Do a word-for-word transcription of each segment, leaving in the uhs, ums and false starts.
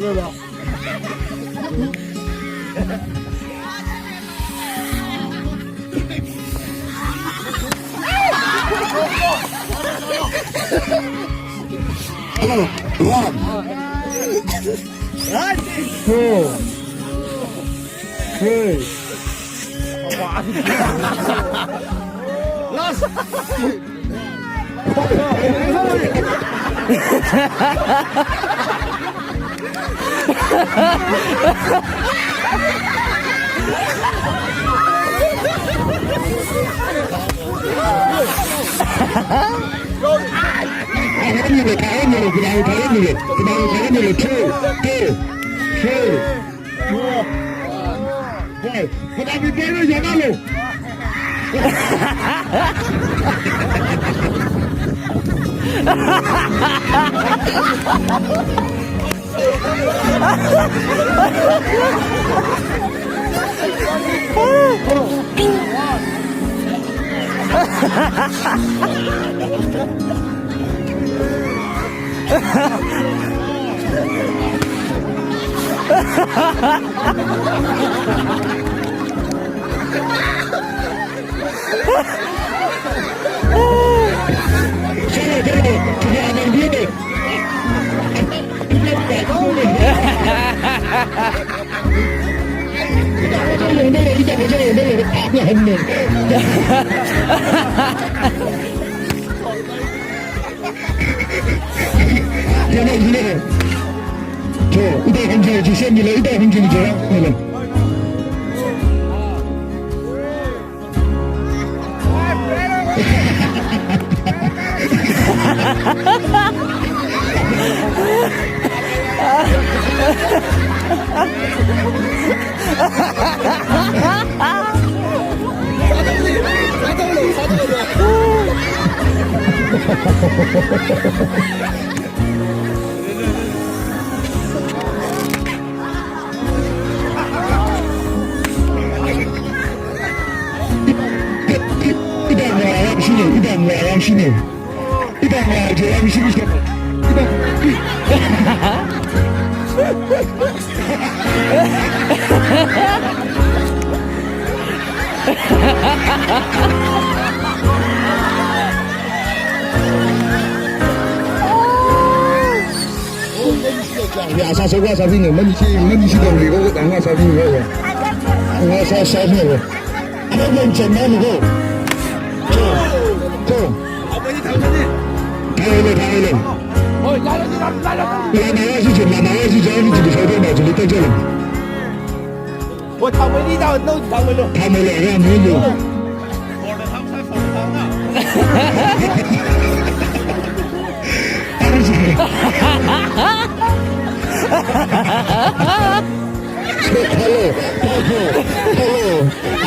Hello, one, two, three. Last. Two, two, three. Hey, put up your banner, Janalo. Iba ngayang shine, iba ngayang shine. Iba ngayang shine, iba. Ya, sa so wa sa bing, mani si, mani si dong ri ko, ngasa bing ko. Ngasa sa bing ko. Problem channel ko. Ko. Ko. Thanglo, thanglo. Lama wa si chen, lama wa si chen, ni chen, ni chen, ni chen. Thanglo, thanglo, thanglo. Hello, hello, hello.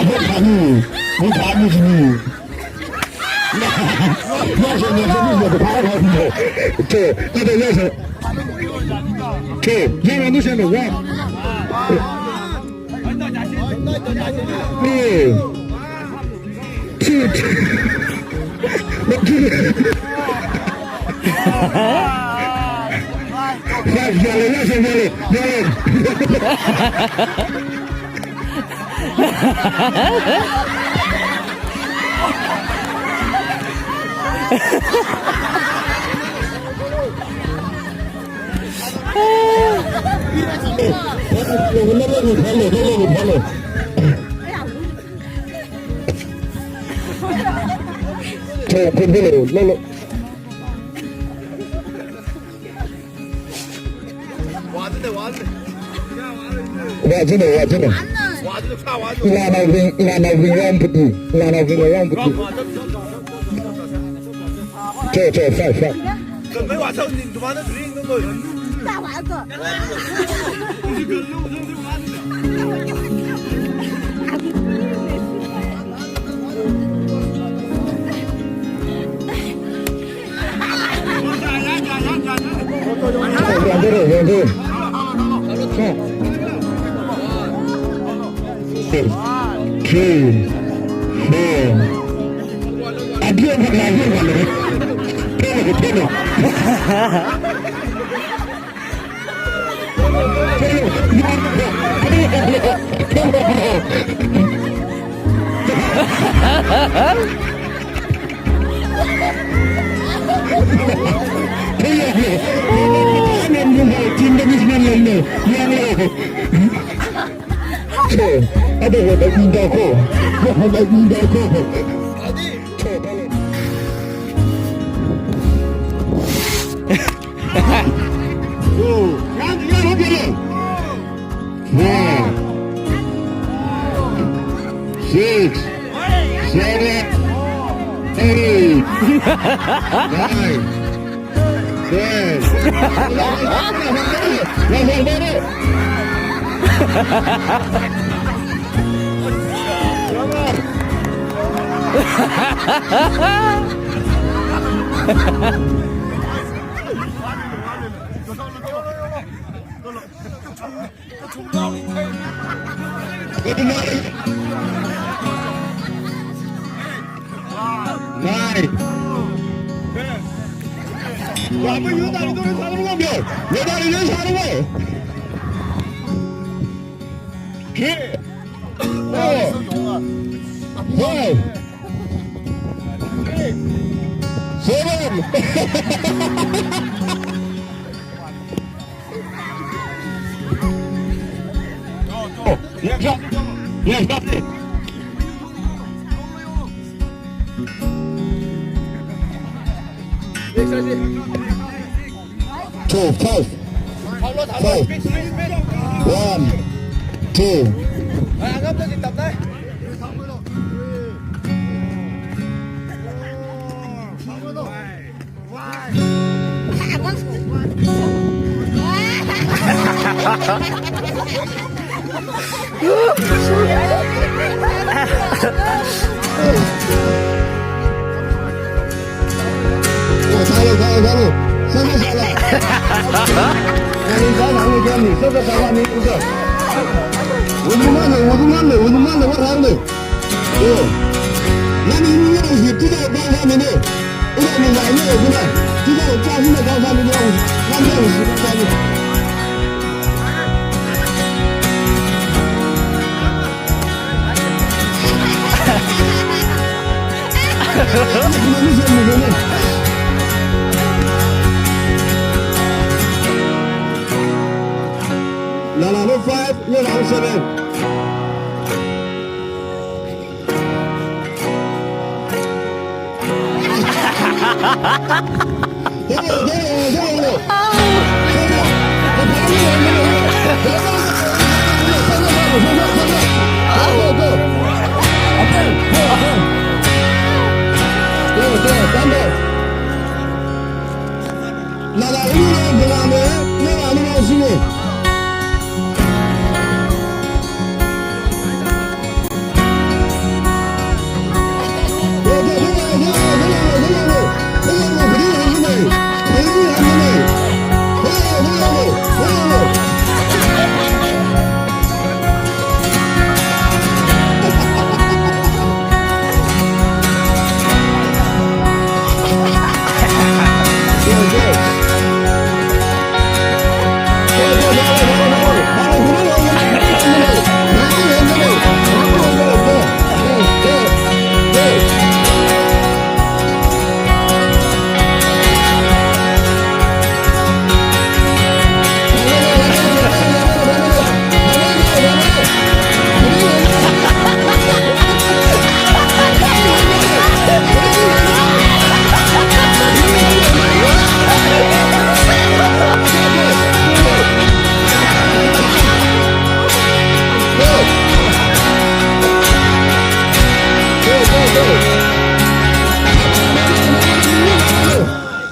Mutani, mutani sini. Nyasho, nyasho, nyasho, nyasho. Che, kata nyasho. Che, nyasho, nyasho, nyasho. Hey. Cute. Five, nyale, nyale, nyale, nyale. Hello, hello, hello. Wazine, wazine. Ilana wing, ilana wing ram piti. Ilana wing ram piti. Cho, cho, five, five. Three, four. Adios, adios, adios. Pele, pele. Four, six, seven, eight, nine, ten. Nine. Three. Four. Five. Seven. Yes, sir. Yes, sir. Two, five. Five. One, two. Nana no five, yo nana seven.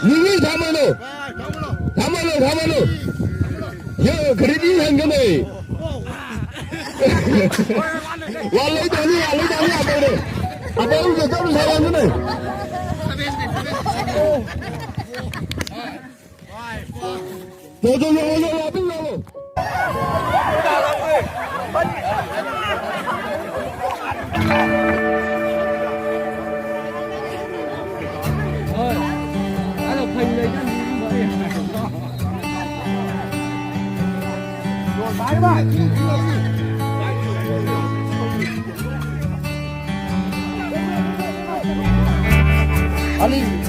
Nini thamano. Thamano, thamano. Yo, kharidi han kame. Walai tani, walai tani, apau de. Apau de, kam sa tani. Lo, lo, lo, lo, lo, lo. Ali.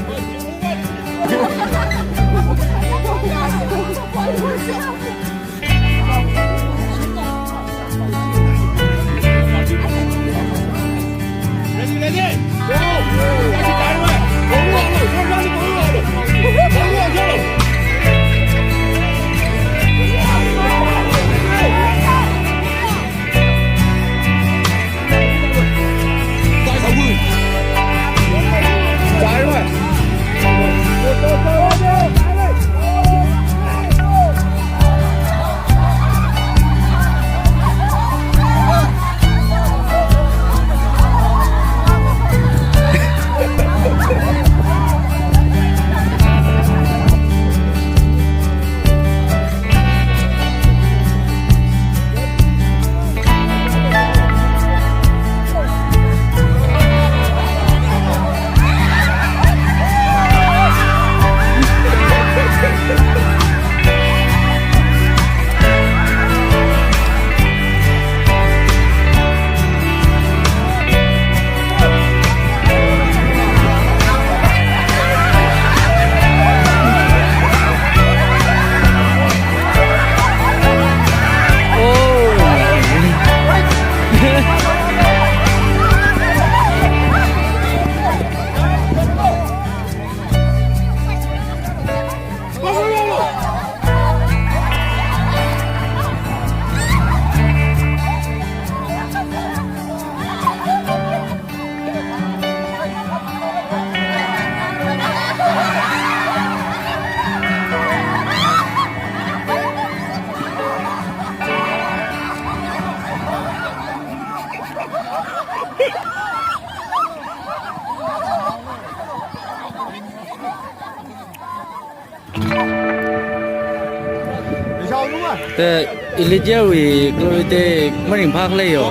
Te, Elijah wui Glory te maringphā khalei yo.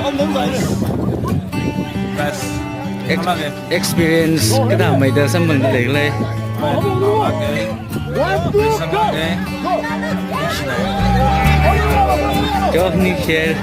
Ex-, experience kathāmeida samphang khalei khalei. Job ni share.